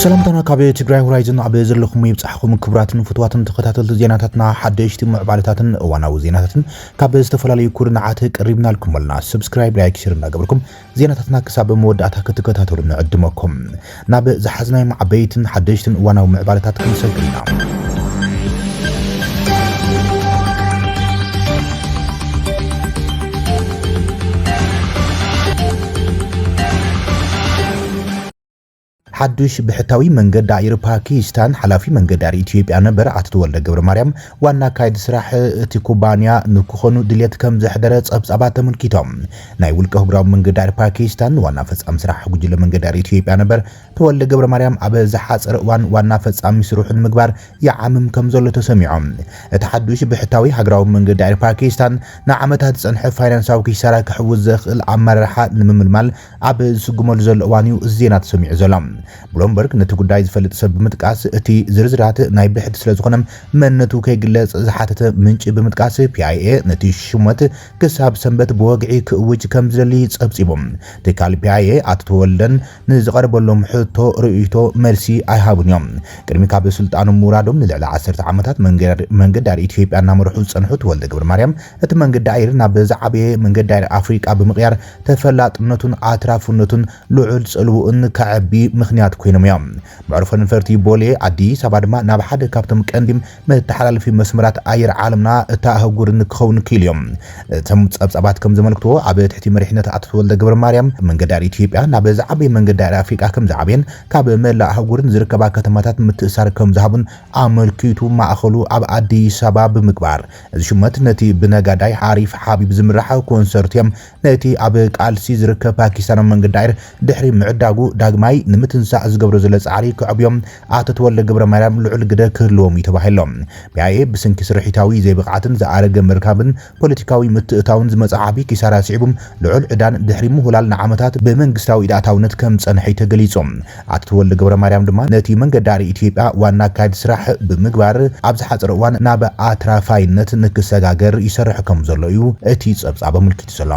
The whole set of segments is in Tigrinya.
ሰላምታና ካብ ትግራይ ሆራይዘን ኣብ ዘለኹም ይብጻሕኹም። ክቡራትን ፍቱዋትን ተኸታተልቲ ዜናታትና፣ ሓደሽቲ ምዕባለታትን እዋናዊ ዜናታትን ካብ ዝተፈላለዩ ኩርናዓት ቀሪብናልኩም ኣለና። ሰብስክራይብ፣ ላይክ፣ ሸር እናገበርኩም ዜናታትና ክሳብ መወዳእታ ክትከታተሉ ንዕድመኩም። ናብ ዝሓዝናዮም ዓበይትን ሓደሽትን እዋናዊ ምዕባለታት ክንሰግር ኢና። ሓዱሽ ብሕታዊ መንገዲ ኣየር ፓኪስታን ሓላፊ መንገዲ ኣየር ኢትዮጵያ ነበር ኣቶ ተወልደ ገብረ ማርያም ዋና ኣካየዲ ስራሕ እቲ ኩባንያ ንክኾኑ ድልየት ከም ዘሕደረ ጸብጻባት ተመልኪቶም። ናይ ውልቀ ኣህጉራዊ መንገዲ ኣየር ፓኪስታን ዋና ፈጻሚ ስራሕ ጉጅለ መንገዲ ኣየር ኢትዮጵያ ነበር ተወልደ ገብረ ማርያም ኣብ ዝሓጸረ እዋን ዋና ፈጻሚ ስርሑ ንምግባር ይዓምም ከም ዘሎ ተሰሚዖም። እቲ ሓዱሽ ብሕታዊ ሃገራዊ መንገዲ ኣየር ፓኪስታን ንዓመታት ዝጸንሐ ፋይናንሳዊ ኪሳራ ክሕውዝ ዘኽእል ኣመራርሓ ንምምልማል ኣብ ዝስጉመሉ ዘሎ እዋን እዩ እዚ ዜና ተሰሚዑ ዘሎ። ብሎምበርግ ነቲ ጉዳይ ዝፈልጥ ሰብ ብምጥቃስ፣ እቲ ዝርዝራት ናይ ብሕቲ ስለ ዝኾነ መንነቱ ከይግለጽ ዝሓተተ ምንጪ ብምጥቃስ፣ ፒ ኣይ ኤ ነቲ ሹመት ክሳብ ሰንበት ብወግዒ ክእውጅ ከም ዝደሊ ጸብጺቡ። ትካል ፒ ኣይ ኤ ኣቶ ተወልደን ንዝቐረበሎም ሕቶ ርእይቶ መልሲ ኣይሃቡን እዮም። ቅድሚ ካብ ስልጣኖም ምውራዶም ንልዕሊ ዓሰርተ ዓመታት መንገድ-፣ መንገዲ ኣየር ኢትዮጵያ እናመርሑ ዝጸንሑ ተወልደ ገብረ ማርያም፣ እቲ መንገዲ ኣየር ናብ ዝዓበየ መንገዲ ኣየር ኣፍሪቃ ብምቕያር ተፈላጥነቱን ኣትራፍነቱን ልዑል ጽልውኡን ከዕቢ ምኽንያት ኮይኖም እዮም። መዕርፎ ነፈርቲ ቦሌ ኣዲስ ኣበባ ድማ ናብ ሓደ ካብቶም ቀንዲ መተሓላለፊ መስመራት ኣየር ዓለምና እታ ኣህጉር ንክኸውን ክኢሉ እዮም። እቶም ጸብጻባት ከም ዘመልክትዎ፣ ኣብ ትሕቲ መሪሕነት ኣቶ ተወልደ ገብረ ማርያም፣ መንገዲ ኣየር ኢትዮጵያ ናብ ዝዓበየ መንገዲ ኣየር ኣፍሪቃ ከም ዝዓበየን ካብ መላእ ኣህጉር ንዝርከባ ከተማታት ምትእሳር ከም ዝሃቡን ኣመልኪቱ፣ ማእኸሉ ኣብ ኣዲስ ኣበባ ብምግባር፣ እዚ ሹመት ነቲ ብነጋዳይ ዓሪፍ ሓቢብ ዝምራሕ ኮንሶርትየም ነቲ ኣብ ቃልሲ ዝርከብ ፓኪስታናዊ መንገዲ ኣየር ድሕሪ ምዕዳጉ ዳግማይ ንምትንሳእ ዝገብሮ ዘሎ ጻዕሪ ከዕብዮም ኣቶ ተወልደ ገብረ ማርያም ልዑል ግደ ክህልዎም እዩ ተባሂሎም። ፒ ኣይ ኤ ብሰንኪ ስርሒታዊ ዘይብቕዓትን ዝኣረገ ምርካብን ፖለቲካዊ ምትእታውን ዝመጽእ ዓቢ ኪሳራ ስዒቡ፣ ልዑል ዕዳን ድሕሪ ምሁላል ንዓመታት ብመንግስታዊ ኢድ ኣእታውነት ከም ዝጸንሐ እዩ ተገሊጹ። ኣቶ ተወልደ ገብረ ማርያም ድማ ነቲ መንገዲ ኣየር ኢትዮጵያ ዋና ኣካያዲ ስራሕ ብምግባር፣ ኣብ ዝሓጸረ እዋን ናብ ኣትራፋይነት ንክሰጋገር ይሰርሕ ከም ዘሎ እዩ እቲ ጸብጻብ ኣመልኪቱ ዘሎ።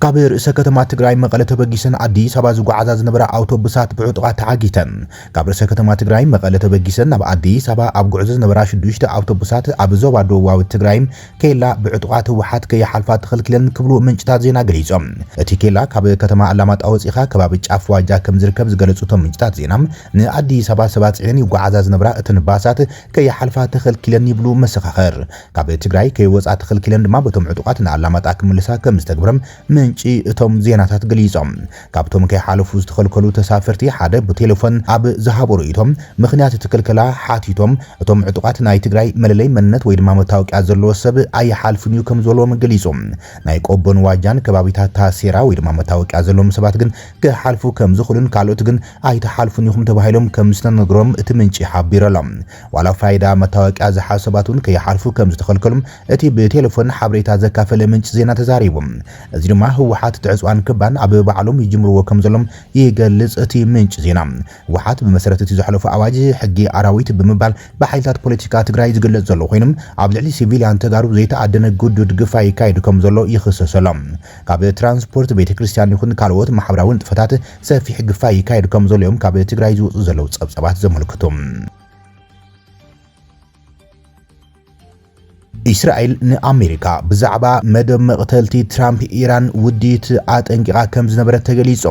ካብ ርእሰ ከተማ ትግራይ መቐለ ተበጊሰን ኣዲስ ኣበባ ዝጓዓዛ ዝነበራ ኣውቶቡሳት ብዕጡቓት ተዓጊተን። ካብ ርእሰ ከተማ ትግራይ መቐለ ተበጊሰን ናብ ኣዲስ ኣበባ ኣብ ጉዕዞ ዝነበራ ሽዱሽተ ኣውቶቡሳት ኣብ ዞባ ደቡባዊ ትግራይ ኬላ ብዕጡቓት ህወሓት ከይሓልፋ ተኸልኪለን ክብሉ ምንጭታት ዜና ገሊጾም። እቲ ኬላ ካብ ከተማ ኣላማጣ ወፂኻ ከባቢ ጫፍ ዋጃ ከም ዝርከብ ዝገለጹ እቶም ምንጭታት ዜና፣ ንኣዲስ ኣበባ ሰባት ፅዒነን ይጓዓዛ ዝነበራ እተን ባሳት ከይሓልፋ ተኸልኪለን ይብሉ መሰኻኽር። ካብ ትግራይ ከይወፃ ተኸልኪለን ድማ በቶም ዕጡቓት ንኣላማጣ ክምልሳ ከም ዝተግብረም ምንጪ እቶም ዜናታት ገሊጾም። ካብቶም ከይሓለፉ ዝተኸልከሉ ተሳፈርቲ ሓደ ብቴሌፎን ኣብ ዝሃቦ ርእይቶ፣ ምኽንያት እቲ ክልከላ ሓቲቶም፣ እቶም ዕጡቓት ናይ ትግራይ መለለይ መንነት ወይ ድማ መታወቂያ ዘለዎ ሰብ ኣይሓልፍን እዩ ከም ዝበልዎም ገሊጹ። ናይ ቆቦን ዋጃን ከባቢታት ታሴራ ወይ ድማ መታወቂያ ዘለዎም ሰባት ግን ክሓልፉ ከም ዝኽእሉን ካልኦት ግን ኣይትሓልፉን ኢኹም ተባሂሎም ከም ዝተነግሮም እቲ ምንጪ ሓቢሩ ኣሎ። ዋላ ፋይዳ መታወቂያ ዝሓዙ ሰባት እውን ከይሓልፉ ከም ዝተኸልከሉም እቲ ብቴሌፎን ሓበሬታ ዘካፈለ ምንጪ ዜና ተዛሪቡ። እዚ ድማ ህወሓት ትዕፅዋን ክባን ኣብ ባዕሎም ይጅምርዎ ከም ዘሎም ይገልጽ እቲ ምንጭ ዜና። ህወሓት ብመሰረት እቲ ዘሕለፎ ኣዋጅ ሕጊ ኣራዊት ብምባል ብሓይልታት ፖለቲካ ትግራይ ዝግለጽ ዘሎ ኮይኖም፣ ኣብ ልዕሊ ሲቪልያን ተጋሩ ዘይተኣደነ ግዱድ ግፋ ይካየድ ከም ዘሎ ይኽሰስ ኣሎ። ካብ ትራንስፖርት፣ ቤተ ክርስቲያን ይኹን ካልኦት ማሕበራዊ ንጥፈታት ሰፊሕ ግፋ ይካየድ ከም ዘሎ እዮም ካብ ትግራይ ዝወጹ ዘለዉ ጸብጻባት ዘመልክቱ። እስራኤል ንኣሜሪካ ብዛዕባ መደብ መቕተልቲ ትራምፕ ኢራን ውዲት ኣጠንቂቓ ከም ዝነበረት ተገሊጹ።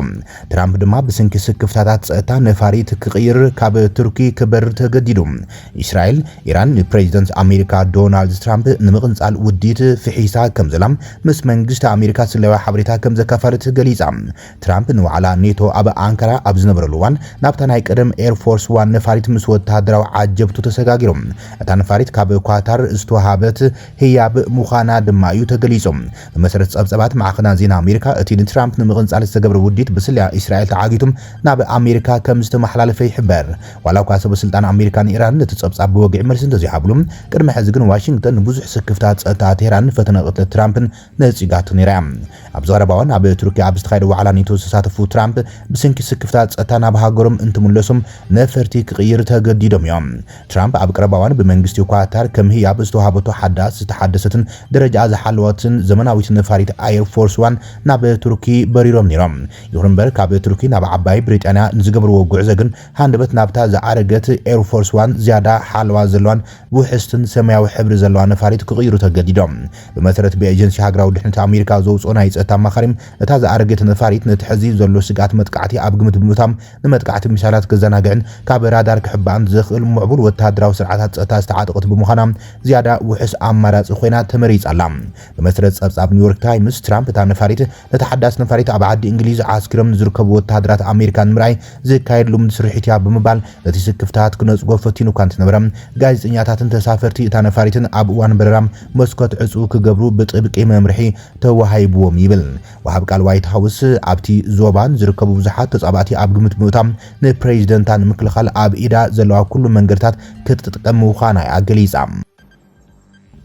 ትራምፕ ድማ ብሰንኪ ስክፍታታት ጸጥታ ነፋሪት ክቕይር ካብ ቱርኪ ክበርር ተገዲዱ። እስራኤል፣ ኢራን ንፕሬዚደንት ኣሜሪካ ዶናልድ ትራምፕ ንምቕንጻል ውዲት ፍሒሳ ከም ዘላ ምስ መንግስቲ ኣሜሪካ ስለያዊ ሓበሬታ ከም ዘካፈለት ገሊጻ። ትራምፕ ንዋዕላ ኔቶ ኣብ ኣንካራ ኣብ ዝነበረሉ እዋን ናብታ ናይ ቀደም ኤርፎርስ ዋን ነፋሪት ምስ ወተሃደራዊ ዓጀብቱ ተሰጋጊሩ። እታ ነፋሪት ካብ ኳታር ዝተዋሃበት ህያብ ምዃና ድማ እዩ ተገሊጹ። ብመሰረት ጸብጸባት ማዕኸናት ዜና ኣሜሪካ፣ እቲ ንትራምፕ ንምቕንጻል ዝተገብረ ውዲት ብስለያ እስራኤል ተዓጊቱ ናብ ኣሜሪካ ከም ዝተመሓላለፈ ይሕበር። ዋላ እኳ ሰበ ስልጣን ኣሜሪካን ኢራን ነቲ ጸብጻብ ብወግዒ መልሲ እንተዘይሃብሉ፣ ቅድሚ ሕዚ ግን ዋሽንግተን ንብዙሕ ስክፍታት ጸጥታ ቴህራን ፈተነ ቅትለት ትራምፕን ነጺጋቶ ነይራ እያ። ኣብዚ ቀረባ እዋን ኣብ ቱርኪ ኣብ ዝተኻየደ ዋዕላ ኔቶ ዝተሳተፉ ትራምፕ ብሰንኪ ስክፍታት ጸጥታ ናብ ሃገሮም እንትምለሱም ነፈርቲ ክቕይር ተገዲዶም እዮም። ትራምፕ ኣብ ቀረባ እዋን ብመንግስቲ ኳታር ከም ህያብ ዝተዋሃበቶ ሓዳ ዝተሓደሰትን ደረጃ ዝሓለወትን ዘመናዊት ነፋሪት ኣየር ፎርስ ዋን ናብ ቱርኪ በሪሮም ነይሮም። ይኹን እምበር፣ ካብ ቱርኪ ናብ ዓባይ ብሪጣንያ ንዝገበርዎ ጉዕዞ ግን ሃንደበት ናብታ ዝኣረገት ኤር ፎርስ ዋን ዝያዳ ሓለዋ ዘለዋን ውሕስትን ሰማያዊ ሕብሪ ዘለዋ ነፋሪት ክቕይሩ ተገዲዶም። ብመሰረት ብኤጀንሲ ሃገራዊ ድሕነት ኣሜሪካ ዘውፅኦ ናይ ጸጥታ ኣማኻሪም፣ እታ ዝኣረገት ነፋሪት ነቲ ሕዚ ዘሎ ስግኣት መጥቃዕቲ ኣብ ግምት ብምእታው፣ ንመጥቃዕቲ ሚሳይላት ከዘናግዕን ካብ ራዳር ክሕባእን ዘኽእል ምዕቡል ወተሃደራዊ ስርዓታት ጸጥታ ዝተዓጠቐት ብምዃና፣ ዝያዳ ውሑስ ኣማራጺ ኮይና ተመሪጻ ኣላ። ብመሰረት ጸብጻብ ኒውዮርክ ታይምስ፣ ትራምፕ እታ ነፋሪት፣ ነታ ሓዳስ ነፋሪት ኣብ ዓዲ እንግሊዝ ዓስኪሮም ንዝርከቡ ወተሃደራት ኣሜሪካ ንምርኣይ ዝካየድ ልሙድ ስርሒት እያ ብምባል፣ ነቲ ስክፍታት ክነጽጎ ፈቲኑ እኳ እንተነበረ፣ ጋዜጠኛታትን ተሳፈርቲ እታ ነፋሪትን ኣብ እዋን በረራ መስኮት ዕጹው ክገብሩ ብጥብቂ መምርሒ ተዋሂብዎም ይብል። ወሃብ ቃል ዋይት ሃውስ፣ ኣብቲ ዞባ ንዝርከቡ ብዙሓት ተጻባእቲ ኣብ ግምት ብምእታው፣ ንፕሬዚደንታ ንምክልኻል ኣብ ኢዳ ዘለዋ ኩሉ መንገድታት ክትጥቀም ምዃና እያ ገሊጻ።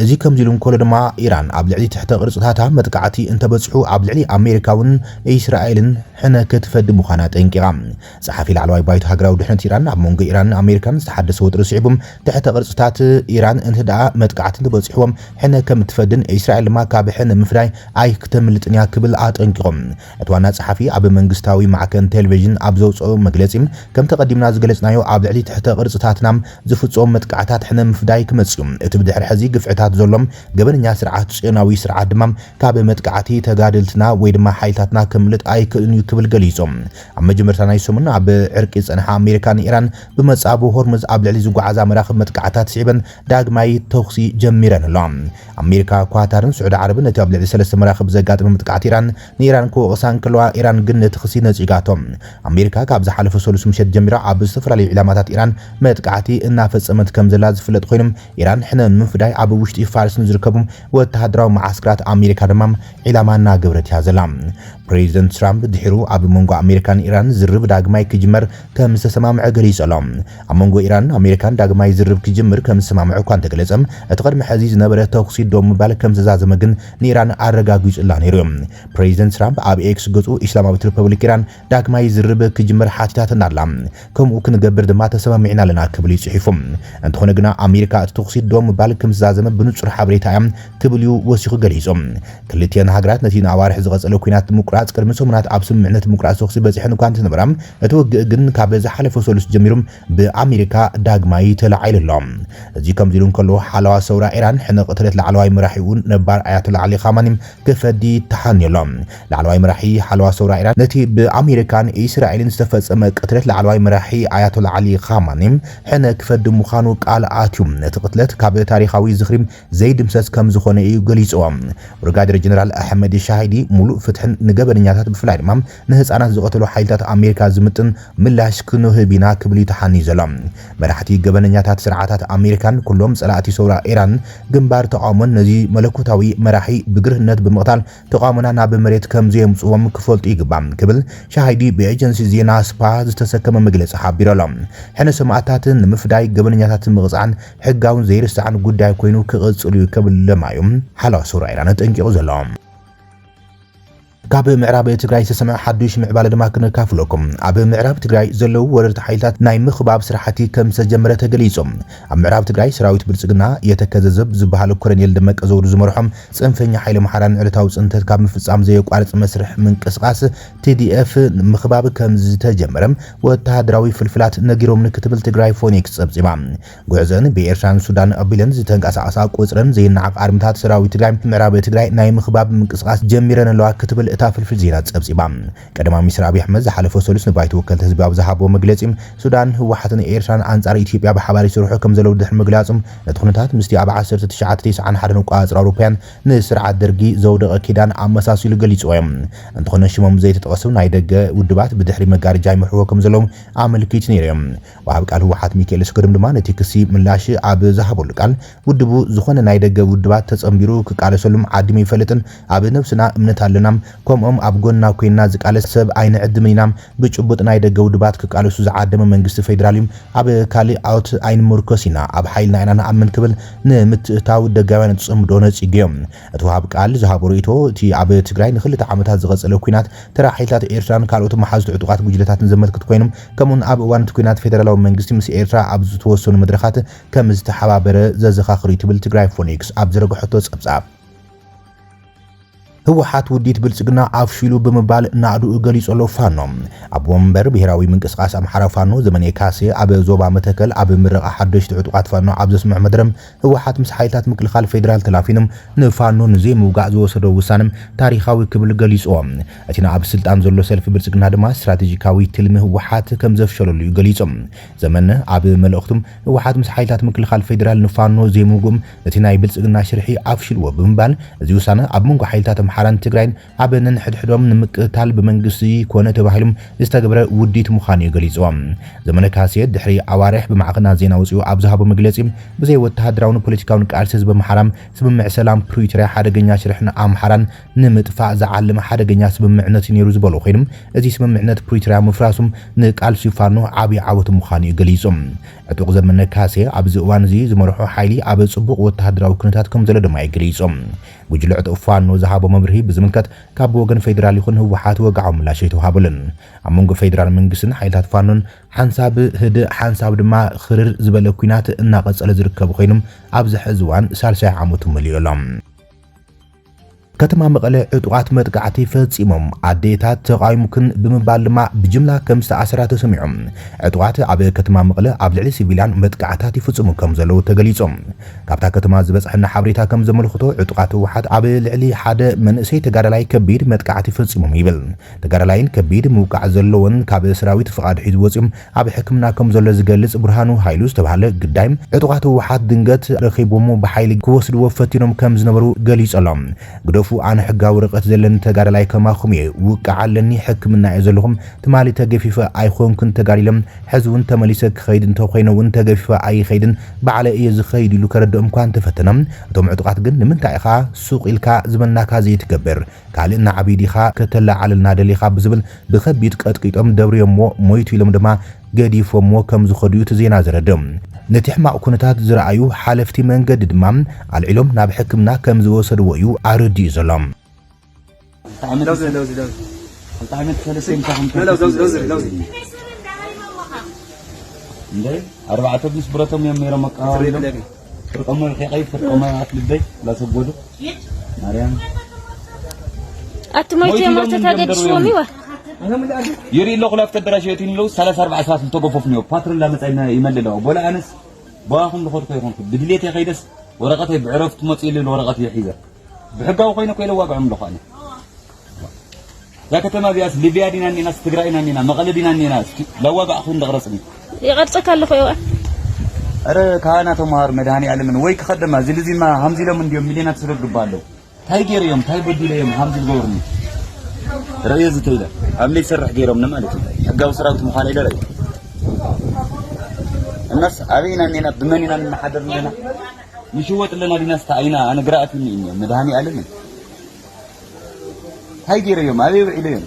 እዚ ከምዚ ኢሉ እንከሎ ድማ፣ ኢራን ኣብ ልዕሊ ትሕተ ቅርጽታታ መጥቃዕቲ እንተበጽሑ፣ ኣብ ልዕሊ ኣሜሪካ እውን እስራኤልን ሕነ ክትፈዲ ምዃና ጠንቂቓ። ጸሓፊ ላዕለዋይ ባይቶ ሃገራዊ ድሕነት ኢራን፣ ኣብ መንጎ ኢራንን ኣሜሪካን ዝተሓደሰ ወጥሪ ስዒቡ፣ ትሕተ ቅርጽታት ኢራን እንተ ደኣ መጥቃዕቲ እንተበጺሕዎም፣ ሕነ ከም እትፈድን እስራኤል ድማ ካብ ሕነ ምፍዳይ ኣይክተምልጥን እያ ክብል ኣጠንቂቖም። እቲ ዋና ጸሓፊ ኣብ መንግስታዊ ማዕከን ቴሌቪዥን ኣብ ዘውጽኦ መግለጺ፣ ከምቲ ቀዲምና ዝገለጽናዮ፣ ኣብ ልዕሊ ትሕተ ቅርጽታትና ዝፍጸሙ መጥቃዕታት ሕነ ምፍዳይ ክመጽእ እዩ። እቲ ብድሕሪ ሕዚ ግፍዕታት ዘሎም ገበነኛ ስርዓት ጽዮናዊ ስርዓት ድማ ካብ መጥቃዕቲ ተጋደልትና ወይ ድማ ሓይልታትና ከምልጥ ኣይክእልን እዩ ክብል ገሊጹ። ኣብ መጀመርታ ናይ ሰሙን ኣብ ዕርቂ ዝጸንሓ ኣሜሪካ ንኢራን ብመጻብ ሆርሙዝ ኣብ ልዕሊ ዝጓዓዛ መራኽብ መጥቃዕታት ስዒበን ዳግማይ ተኹሲ ጀሚረን ኣለዋ። ኣሜሪካ፣ ኳታርን ስዑዲ ዓረብን ነቲ ኣብ ልዕሊ ሰለስተ መራኽብ ዘጋጠመ መጥቃዕቲ ኢራን ንኢራን ክወቕሳ እንከለዋ፣ ኢራን ግን ነቲ ክሲ ነጺጋቶ። ኣሜሪካ ካብ ዝሓለፈ ሰሉስ ምሸት ጀሚራ ኣብ ዝተፈላለዩ ዒላማታት ኢራን መጥቃዕቲ እናፈጸመት ከም ዘላ ዝፍለጥ ኮይኑ፣ ኢራን ሕነ ንምፍዳይ ኣብ ውሽጢ ፋርስ ንዝርከቡ ወተሃደራዊ መዓስከራት ኣሜሪካ ድማ ዒላማ እናገበረት እያ ዘላ። ፕሬዚደንት ትራምፕ ድሒሩ ኣብ መንጎ ኣሜሪካን ኢራን ዝርርብ ዳግማይ ክጅመር ከም ዝተሰማምዐ ገሊጹ ኣሎ። ኣብ መንጎ ኢራንን ኣሜሪካን ዳግማይ ዝርርብ ክጅምር ከም ዝተሰማምዐ እኳ እንተገለጸ፣ እቲ ቅድሚ ሕዚ ዝነበረ ተኹሲ ደው ምባል ከም ዝተዛዘመ ግን ንኢራን ኣረጋጊጹላ ነይሩ እዩ። ፕሬዚደንት ትራምፕ ኣብ ኤክስ ገጹ፣ ኢስላማዊት ሪፐብሊክ ኢራን ዳግማይ ዝርርብ ክጅመር ሓቲታትና ኣላ፣ ከምኡ ክንገብር ድማ ተሰማሚዕና ኣለና ክብል እዩ ጽሒፉ። እንተኾነ ግና፣ ኣሜሪካ እቲ ተኹሲ ደው ምባል ከም ዝተዛዘመ ብንጹር ሓበሬታ እያ ክብል እዩ ወሲኹ ገሊጹ። ክልቲአን ሃገራት ነቲ ንኣዋርሕ ዝቐጸለ ኲናት ንምቁራጽ ቅድሚ ሰሙናት ኣብ ስምምዕነት ምቁራጽ ተኹሲ በጺሐን እኳ እንተነበራ፣ እቲ ውግእ ግን ካብ ዝሓለፈ ሰሉስ ጀሚሩ ብኣሜሪካ ዳግማይ ተላዒሉ ኣሎ። እዚ ከምዚ ኢሉ እንከሎ፣ ሓለዋ ሰውራ ኢራን ሕነ ቅትለት ላዕለዋይ መራሒኡ ነባር ኣያቶላ ዓሊ ኻማኒ ክፈዲ ተሓንዩ ኣሎ። ላዕለዋይ መራሒ ሓለዋ ሰውራ ኢራን ነቲ ብኣሜሪካን እስራኤልን ዝተፈጸመ ቅትለት ላዕለዋይ መራሒ ኣያቶላ ዓሊ ኻማኒ ሕነ ክፈዲ ምዃኑ ቃል ኣትዩ። ነቲ ቅትለት ካብ ታሪኻዊ ዝኽሪ ዘይድምሰስ ከም ዝኾነ እዩ ገሊጽዎ። ብሪጋዴር ጀነራል ኣሕመድ ሻሂዲ፣ "ሙሉእ ፍትሕን ንገበነኛታት፣ ብፍላይ ድማ ንህጻናት ዝቐተሉ ሓይልታት ኣሜሪካ ዝምጥን ምላሽ ክንህብ ኢና" ክብል እዩ ተሓንዩ ዘሎ። መራሕቲ ገበነኛታት ስርዓታት ኣሜሪካን ኩሎም ጸላእቲ ሰውራ ኢራን ግንባር ተቓውሞን ነዚ መለኮታዊ መራሒ ብግርህነት ብምቕታል ተቓውሞና ናብ መሬት ከም ዘየምጽዎም ክፈልጡ ይግባእ ክብል ሻሂዲ ብኤጀንሲ ዜና ስፓ ዝተሰከመ መግለጺ ሓቢሩ ኣሎ። ሕነ ሰማእታትን ንምፍዳይ ገበነኛታትን ምቕጻዕን ሕጋውን ዘይርሳዕን ጉዳይ ኮይኑ ክቕጽል እዩ ክብል ለማዩ ሓለዋ ሰውራ ኢራን ኣጠንቂቑ ዘሎ። ካብ ምዕራብ ትግራይ ዝተሰምዐ ሓዱሽ ምዕባለ ድማ ክነካፍለኩም። ኣብ ምዕራብ ትግራይ ዘለዉ ወረርቲ ሓይልታት ናይ ምኽባብ ስራሕቲ ከም ዝተጀመረ ተገሊጹ። ኣብ ምዕራብ ትግራይ ሰራዊት ብልጽግና የተከዘ ዘብ ዝበሃል ኮሎኔል ደመቀ ዘውዱ ዝመርሖም ጽንፈኛ ሓይሊ ኣምሓራ ንዕለታዊ ጽንተት ካብ ምፍጻም ዘየቋርጽ መስርሕ ምንቅስቓስ ቲዲኤፍ ምኽባብ ከም ዝተጀመረ ወተሃደራዊ ፍልፍላት ነጊሮምኒ ክትብል ትግራይ ፎኒክስ ጸብጺባ። ጉዕዘን ብኤርትራን ሱዳን ኣቢለን ዝተንቀሳቐሳ ቁጽረን ዘይነዓቕ ኣርምታት ሰራዊት ትግራይ ምዕራብ ትግራይ ናይ ምኽባብ ምንቅስቓስ ጀሚረን ኣለዋ ክትብል እታ ፍልፍል ዜና ጸብጺባ። ቀዳማይ ሚኒስትር ኣብይ ኣሕመድ ዝሓለፈ ሰሉስ ንባይቶ ወከልቲ ህዝቢ ኣብ ዝሃቦ መግለጺ፣ ሱዳን፣ ህወሓትን ኤርትራን ኣንጻር ኢትዮጵያ ብሓባር ይሰርሑ ከም ዘለዉ ድሕሪ ምግላጹ፣ ነቲ ኩነታት ምስቲ ኣብ ዓሰርተ ትሽዓተ ተስዓን ሓደን ኣቆጻጽራ ኣውሮፓውያን ንስርዓት ደርጊ ዘውደቐ ኪዳን ኣመሳሲሉ ገሊጽዎ እዩ። እንተኾነ፣ ሽሞም ዘይተጠቐሱ ናይ ደገ ውድባት ብድሕሪ መጋረጃ ይመርሕዎ ከም ዘለዉ ኣመልኪቱ ነይሩ እዩ። ወሃብ ቃል ህወሓት ሚካኤል እስከድም ድማ ነቲ ክሲ ምላሽ ኣብ ዝሃበሉ ቃል፣ ውድቡ ዝኾነ ናይ ደገ ውድባት ተጸንቢሩ ክቃለሰሉም ዓዲሙ ይፈልጥን ኣብ ነብስና እምነት ኣለና፣ ከምኦም ኣብ ጎንና ኮይንና ዝቃለስ ሰብ ኣይንዕድምን ኢና። ብጭቡጥ ናይ ደገ ውድባት ክቃለሱ ዝዓደመ መንግስቲ ፌደራል እዩ። ኣብ ካልኦት ኣይንምርኮስ ኢና። ኣብ ሓይልና ኢና ንኣምን ክብል ንምትእታው ደጋውያን ጽምዶ ነጺጉ እዩ። እቲ ወሃብ ቃል ዝሃቦ ርእይቶ እቲ ኣብ ትግራይ ንክልተ ዓመታት ዝቐጸለ ኲናት ተራ ሓይልታት ኤርትራን ካልኦት መሓዙት ዕጡቓት ጉጅለታትን ዘመልክት ኮይኑ፣ ከምኡውን ኣብ እዋን እቲ ኲናት ፌደራላዊ መንግስቲ ምስ ኤርትራ ኣብ ዝተወሰኑ መድረኻት ከም ዝተሓባበረ ዘዘኻኽር እዩ ትብል ትግራይ ፎኒክስ ኣብ ዝረገሐቶ ጸብጻብ። ህወሓት ውዲት ብልጽግና ኣፍሽሉ ብምባል ናእድኡ ገሊጹ ኣሎ ፋኖ። ኣቦ መንበር ብሄራዊ ምንቅስቃስ ኣምሓራ ፋኖ ዘመነ ካሴ ኣብ ዞባ መተከል ኣብ ምረቓ ሓደሽቲ ዕጡቓት ፋኖ ኣብ ዘስምዖ መድረም፣ ህወሓት ምስ ሓይልታት ምክልኻል ፌደራል ተላፊኖም ንፋኖ ንዘይምውጋእ ዝወሰዶ ውሳነ ታሪኻዊ ክብል ገሊጽዎ። እቲ ንኣብ ስልጣን ዘሎ ሰልፊ ብልጽግና ድማ ስትራቴጂካዊ ትልሚ ህወሓት ከም ዘፍሸለሉ እዩ ገሊጹ። ዘመነ ኣብ መልእኽቱ ህወሓት ምስ ሓይልታት ምክልኻል ፌደራል ንፋኖ ዘይምውግኦም እቲ ናይ ብልጽግና ሽርሒ ኣፍሽልዎ ብምባል፣ እዚ ውሳነ ኣብ መንጎ ሓይልታት ኣምሓራን ትግራይን ኣብ ነንሕድሕዶም ንምቅታል ብመንግስቲ ኮነ ተባሂሎም ዝተገብረ ውዲት ምዃኑ እዩ ገሊጽዎ። ዘመነ ካሴ ድሕሪ ኣዋርሕ ብማዕኸናት ዜና ወጺኡ ኣብ ዝሃቦ መግለጺ፣ ብዘይ ወተሃደራውን ፖለቲካውን ቃልሲ ህዝቢ ኣምሓራ ስምምዕ ሰላም ፕሪቶርያ ሓደገኛ ሽርሕን ኣምሓራን ንምጥፋእ ዝዓለመ ሓደገኛ ስምምዕነት እዩ ነይሩ ዝበሎ ኮይኑ፣ እዚ ስምምዕነት ፕሪቶርያ ምፍራሱም ንቃልሲ ፋኖ ዓብዪ ዓወት ምዃኑ እዩ ገሊጹ። ዕጡቕ ዘመነ ካሴ ኣብዚ እዋን እዚ ዝመርሖ ሓይሊ ኣብ ጽቡቕ ወተሃደራዊ ኩነታት ከም ዘሎ ድማ እዩ ገሊጹ። ጉጅለ ዕጡቕ ፋኖ ዝሃቦ መብርሂ ብዝምልከት ካብ ወገን ፌደራል ይኹን ህወሓት ወግዓዊ ምላሽ ኣይተዋሃበሉን። ኣብ መንጎ ፌደራል መንግስትን ሓይልታት ፋኖን ሓንሳብ ህድእ ሓንሳብ ድማ ክርር ዝበለ ኲናት እናቐጸለ ዝርከብ ኮይኖም ኣብዚ ሕዚ እዋን ሳልሳይ ዓመቱ መሊኡ ኣሎ። ከተማ መቐለ ዕጡቓት መጥቃዕቲ ፈጺሞም፣ ኣዴታት ተቓዊምክን ብምባል ድማ ብጅምላ ከም ዝተኣሰራ ተሰሚዖም። ዕጡቓት ኣብ ከተማ መቐለ ኣብ ልዕሊ ሲቪልያን መጥቃዕታት ይፍጽሙ ከም ዘለዉ ተገሊጾም። ካብታ ከተማ ዝበጽሐና ሓበሬታ ከም ዘመልክቶ፣ ዕጡቓት ህወሓት ኣብ ልዕሊ ሓደ መንእሰይ ተጋዳላይ ከቢድ መጥቃዕቲ ፈጺሞም ይብል። ተጋዳላይን ከቢድ ምውቃዕ ዘለዎን ካብ ሰራዊት ፍቓድ ሒዙ ወጺኦም ኣብ ሕክምና ከም ዘሎ ዝገልጽ ብርሃኑ ሃይሉ ዝተባህለ ግዳይ፣ ዕጡቓት ህወሓት ድንገት ረኺቦሞ ብሓይሊ ክወስድዎ ፈቲኖም ከም ዝነበሩ ገሊጹ ኣሎ። ግደፉ፣ ኣነ ሕጋዊ ወረቐት ዘለኒ ተጋዳላይ ከማኹም እየ፣ ውቃዕ ኣለኒ፣ ሕክምና እየ ዘለኹም፣ ትማሊ ተገፊፈ ኣይኾንኩን ተጋዲሎም፣ ሕዚ እውን ተመሊሰ ክኸይድ እንተኾይነ እውን ተገፊፈ ኣይኸይድን፣ ባዕለ እየ ዝኸይድ ኢሉ ከረድኦም እኳ እንተፈተነ፣ እቶም ዕጡቓት ግን ንምንታይ ኢኻ ሱቕ ኢልካ ዝበልናካ ዘይትገብር? ካልእ ናዕቢ ዲኻ ከተለዓዕለልና ደሊኻ ብዝብል ብኸቢድ ቀጥቂጦም ደብርዮሞ ሞይቱ ኢሎም ድማ ገዲፎሞ ከም ዝኸዱ እዩ እቲ ዜና ዘረድእ። ነቲ ሕማቕ ኩነታት ዝረኣዩ ሓለፍቲ መንገዲ ድማ ኣልዒሎም ናብ ሕክምና ከም ዝወሰድዎ እዩ ኣረዲኡ ዘሎ። እንደ ኣርባዕተ ምስ ብረቶም እዮም ነይሮም መቃወሚሎም። ፍርቆሞ ከይቀይ ፍርቆሞ ኣፍልበይ ላሰጎዱ ማርያም ኣቲ ሞይቲ ሞይቲ እዮም ኢሎም ተታገድሽዎም እንደምደሩ ይወ ይርኢ ኣለኹ። ላፍተ ኣዳራሽ የእትዩኒ ኣለዉ። ሰላሳ ኣርባዓ ሰባት ዝተገፈፉ ነይሩ። ፓትሮል ላመጻ ይመልእ ኣለዋ። ቦላ ኣነስ በዋኹም ዝኸድኩ ይኾንኩ። ብድሌት የኸይደስ ወረቐተይ ብዕረፍቲ መጽኡ ኢሉ ወረቐት እየ ሒዘ። ብሕጋዊ ኮይነ እኮ ኢለ ዋግዖም ኣለኹ ኣነ። እዛ ከተማ እዚኣስ ሊብያ ዲና እኒናስ ትግራይ ኢና እኒና መቐለ ዲና እኒና እስኪ ላዋጋዕኹ እንደቕረጽኒ። ይቐርጸካ ኣለኹ እየ። ኧረ ካህና ተምሃር መድሃኒ ዓለምን ወይ ክኸደማ እዚ ልዚማ ሃምዚ ኢሎም እንዲዮም ሚልዮናት ዝረግባ ኣለዉ። እንታይ ገይረ እዮም እንታይ በዲለ እዮም ሃምዚ ዝገብሩኒ? ርእዮ ዝተይለ ኣብ ለይሰርሕ ገይሮምኒ ማለት እዩ። ሕጋዊ ሰራዊት ምዃነ ኢለ ርእየ። እናስ ኣበይ ኢና እኒና ብመን ኢና እንሓደር እኒና? ንሽወጥ ኣለና ዲናስ ተኣይና ኣነ ግራ ኣትዩኒ እዩ መድሃኒ ዓለምን። እንታይ ገይረ እዮም ኣበይ ውዒለ እዮም?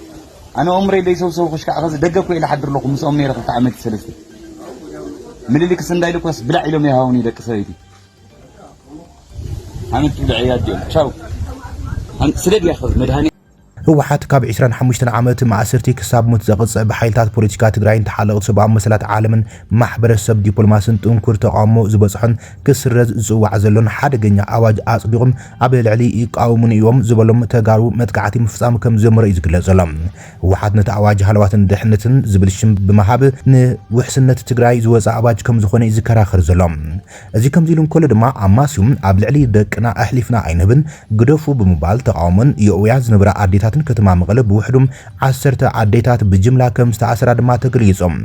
ኣነ ኦምረይ ለይሰውሰው ክሽካዕ ኸዚ ደገ እኮ ኢለ ሓድር ኣለኹ ምስኦም ነይረ ክልተ ዓመት ሰለስተ። ምልልክስ እንዳይልኮስ ብላዕ ኢሎም ይሃውኒ ደቂ ሰበይቲ። ኣነ ትብልዐያ ኣዲኦም ቻው። ኣን-፣ ስደድ እያ ኸዚ መድሃኒ ህወሓት ካብ ዕስራን ሓሙሽተን ዓመት ማእሰርቲ ክሳብ ሞት ዘቕጽዕ ብሓይልታት ፖለቲካ ትግራይን ተሓለቕቲ ሰብኣዊ መሰላት ዓለምን ማሕበረሰብ ዲፕሎማስን ጥንኩር ተቓውሞ ዝበጽሖን ክስረዝ ዝጽዋዕ ዘሎን ሓደገኛ ኣዋጅ ኣጽዲቑም ኣብ ልዕሊ ይቃወሙኒ እዮም ዝበሎም ተጋሩ መጥቃዕቲ ምፍጻም ከም ዝጀመረ እዩ ዝግለጽ ዘሎ። ህወሓት ነቲ ኣዋጅ ሃለዋትን ድሕነትን ዝብል ሽም ብምሃብ ንውሕስነት ትግራይ ዝወፀ ኣዋጅ ከም ዝኾነ እዩ ዝከራኸር ዘሎ። እዚ ከምዚ ኢሉ እንከሎ ድማ ኣማስዩ ኣብ ልዕሊ ደቅና ኣሕሊፍና ኣይንህብን፣ ግደፉ ብምባል ተቓውሞን የእውያ ዝነበራ ኣዴታትን ከተማ መቐለ ብውሕዱ ዓሰርተ ኣዴታት ብጅምላ ከም ዝተኣሰራ ድማ ተገሊጾም።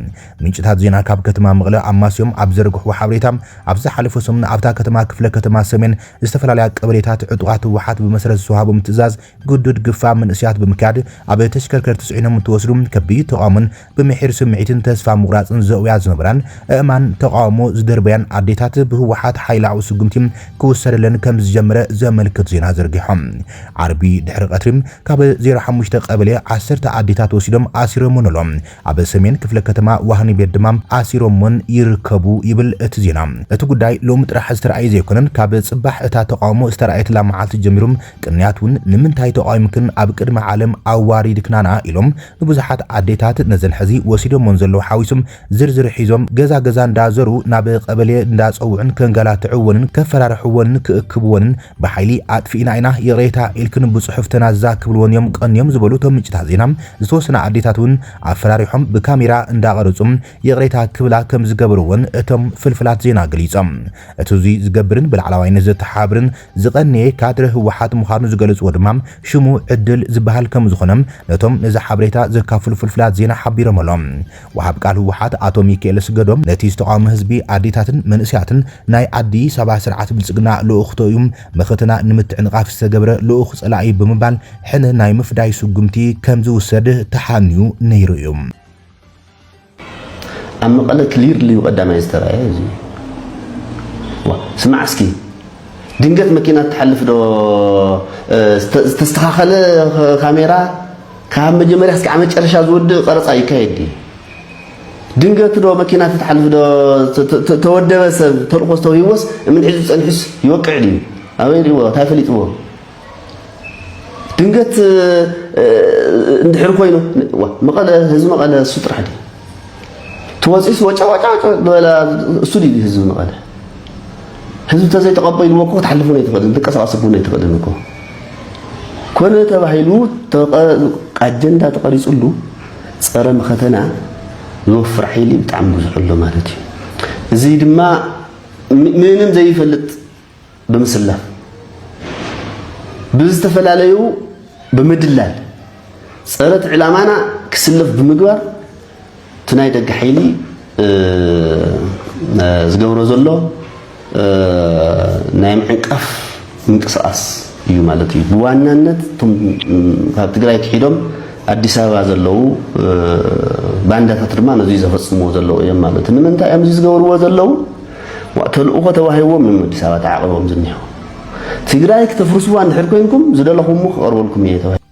ምንጭታት ዜና ካብ ከተማ መቐለ ኣማስዮም ኣብ ዘርግሕዎ ሓበሬታ፣ ኣብ ዝሓለፈ ሰሙን ኣብታ ከተማ ክፍለ ከተማ ሰሜን ዝተፈላለያ ቀበሌታት ዕጡቓት ህወሓት ብመሰረት ዝተዋህቦም ትእዛዝ ግዱድ ግፋ መንእሰያት ብምክያድ ኣብ ተሽከርከርቲ ጽዒኖም እንትወስዱ ከቢድ ተቓውሞን ብምሒር ስምዒትን ተስፋ ምቑራጽን ዘእውያ ዝነበራን ኣእማን ተቓውሞ ዝደርበያን ኣዴታት ብህወሓት ሓይላዊ ስጉምቲ ክውሰደለን ከም ዝጀመረ ዘመልክት ዜና ዘርጊሖም። ዓርቢ ድሕሪ ቀትሪ ካብ ዜሮ ሓሙሽተ ቀበሌ ዓሰርተ ኣዴታት ወሲዶም ኣሲሮመን ኣለዉ። ኣብ ሰሜን ክፍለ ከተማ ዋህኒ ቤት ድማ ኣሲሮመን ይርከቡ ይብል እቲ ዜና። እቲ ጉዳይ ሎሚ ጥራሕ ዝተረኣየ ዘይኮነን፣ ካብ ጽባሕ እታ ተቃውሞ ዝተረኣየትላ መዓልቲ ጀሚሩ ቅንያት እውን ንምንታይ ተቃዊምክን ኣብ ቅድሚ ዓለም ኣዋሪድክናና ኢሎም ንብዙሓት ኣዴታት ነዘን ሕዚ ወሲዶመን ዘለዉ ሓዊሶም ዝርዝር ሒዞም ገዛ ገዛ እንዳዘሩ ናብ ቀበሌ እንዳጸውዑን ከንገላትዕወንን ከፈራርሕወንን ክእክብወንን ብሓይሊ ኣጥፊእና ኢና ይቕሬታ ኢልክን ብጽሑፍ ተናዝዛ ክብልወን እዮም ቀንዮም ዝበሉ እቶም ምንጭታት ዜና፣ ዝተወሰና ኣዴታት እውን ኣፈራሪሖም ብካሜራ እንዳቐረጹ ይቕሬታ ክብላ ከም ዝገበርወን እቶም ፍልፍላት ዜና ገሊጾም። እቲ እዚ ዝገብርን ብላዕለዋይነት ዘተሓብርን ዝቐነየ ካድረ ህወሓት ምዃኑ ዝገለጽዎ ድማ ሽሙ ዕድል ዝበሃል ከም ዝኾነ ነቶም ነዚ ሓበሬታ ዘካፍሉ ፍልፍላት ዜና ሓቢሮም ኣለዉ። ወሃብ ቃል ህወሓት ኣቶ ሚካኤል ስገዶም ነቲ ዝተቃወመ ህዝቢ ኣዴታትን መንእሰያትን ናይ ኣዲስ ኣበባ ስርዓት ብልጽግና ልኡኽቶ እዩ፣ መኸተና ንምትዕንቓፍ ዝተገብረ ልኡኽ ጸላኢ ብምባል ሕነ ናይ ምፍዳይ ስጉምቲ ከም ዝውሰድ ተሓንዩ ነይሩ እዩ። ኣብ መቐለ ክሊርሊ እዩ ቀዳማይ ዝተረኣየ እዚ። ዋ፣ ስማዕ እስኪ፣ ድንገት መኪና ትሓልፍ ዶ፣ እ፣ ዝተ-፣ ዝተስተኻኸለ ካሜራ ካብ መጀመርያ እስካብ መጨረሻ ዝወድእ ቀረጻ ይካየድ ድዩ? ድንገት ዶ መኪና ትትሓልፍ ዶ፣ ተ-፣ ተ-፣ ተ-፣ ተወደበ ሰብ ተልእኾ ዝተውሂቦስ እምን ሒዙ ጸኒሑስ ይወቅዕ ድዩ? ኣበይ ሪእዎ? እንታይ ፈሊጥዎ? ድንገት፣ እ፣ እንድሕር ኮይኑ፣ ዋ፣ መቐለ፣ ህዝቢ መቐለ እሱ ጥራሕ ድዩ? ተወፂኡስ ወጫ፣ ወጫ፣ ወጫ ዝበላ እሱ ድዩ ህዝቢ መቐለ? ህዝቢ እንተዘይተቐበልዎ እኮ ክትሓልፍ እውን ኣይትኽእልን፣ ክትንቀሳቐስ እውን ኣይትኽእልን እኮ። ኮነ ተባሂሉ ተቐ-፣ ኣጀንዳ ተቐሪፅሉ ፀረ መኸተና ዝወፍር ሓይሊ ብጣዕሚ ብዙሕ ኣሎ ማለት እዩ። እዚ ድማ ም-፣ ምንም ዘይፈልጥ ብምስላፍ፣ ብዝተፈላለዩ ብምድላል፣ ፀረ እቲ ዕላማና ክስለፍ ብምግባር፣ እቲ ናይ ደገ ሓይሊ፣ እ፣ እ፣ ዝገብሮ ዘሎ፣ እ፣ ናይ ምዕንቃፍ ምንቅስቃስ እዩ ማለት እዩ። ብዋናነት እቶም፣ እ፣ ካብ ትግራይ ክሒዶም ኣዲስ ኣበባ ዘለዉ፣ እ፣ ባንዳታት ድማ ነዚ ዘፈጽምዎ ዘለዉ እዮም ማለት እዩ። ንምንታይ እዮም እዚ ዝገብርዎ ዘለዉ? ዋ፣ ተልእኾ ተዋሂቦም እዮም ኣዲስ ኣበባ ተዓቒቦም ዝኒሄው። ትግራይ ክተፍርስዋ እንድሕር ኮይንኩም ዝደለኹሞ ክቐርበልኩም እየ ተባሂሉ።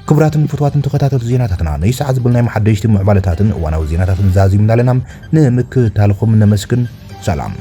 ክቡራትን ፍትዋትን ተኸታተልቲ ዜናታትና፣ ናይ ሰዓት ዝበልናዮም ሓደሽቲ ምዕባለታትን እዋናዊ ዜናታትን ዛዚምና ኣለና። ንምክትታልኹም ነመስግን። ሰላም።